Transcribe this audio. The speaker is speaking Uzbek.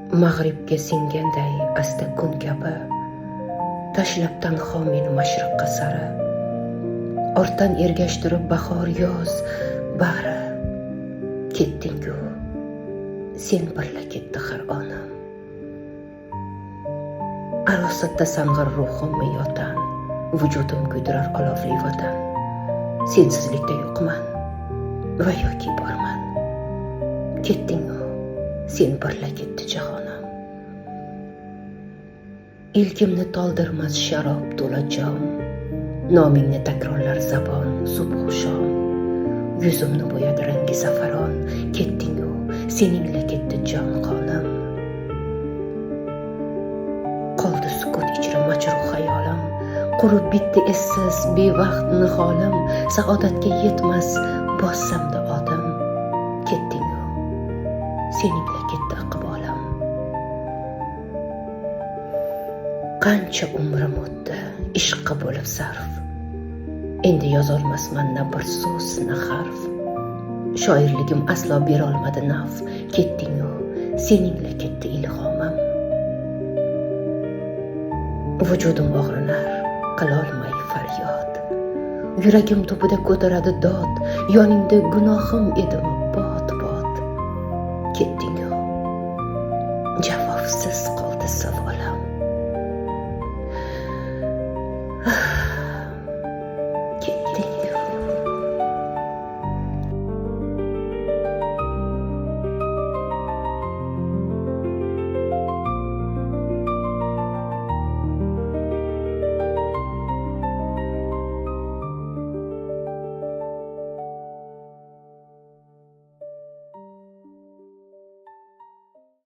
Mag'ribga singanday asta kun kabi, tashlab tanho meni mashriqqa sari. Ortdan ergashtirib bahor, yoz, bari. Ketding-ku, sen birla ketdi har onim. Arosatda sang'ir ruhimmi yotan, vujudim kuydirar olovli vatan. Sensizlikda yo'qman va yoki borman. Ketding-u, sen birla ketdi jahonim. Ilkimni toldirmas sharob to'la jom, nomingni takrorlar zabon subhu shom. Yuzimni bo'yadi rangi zafaron, ketding-u, seningla ketdi jon qonim. Qoldi sukut ichra majruh xayolim, qurib bitdi essiz bevaqt niholim. Saodatga yetmas bossamda odim, ketding-u, seningla ketdi iqbolim. Qancha umrim o'tdi ishqqa bo'lib sarf, endi yozolmasman na bir so'z, na harf. Shoirligim aslo berolmadi naf, ketding-u, seningla ketdi ilhomim. Vujudim og'rinar, qilolmay faryod. Yuragim tubida ko'taradi dod, yoningda gunohim edimi bot-bot. Ketding-u, javobsiz qoldi savolim.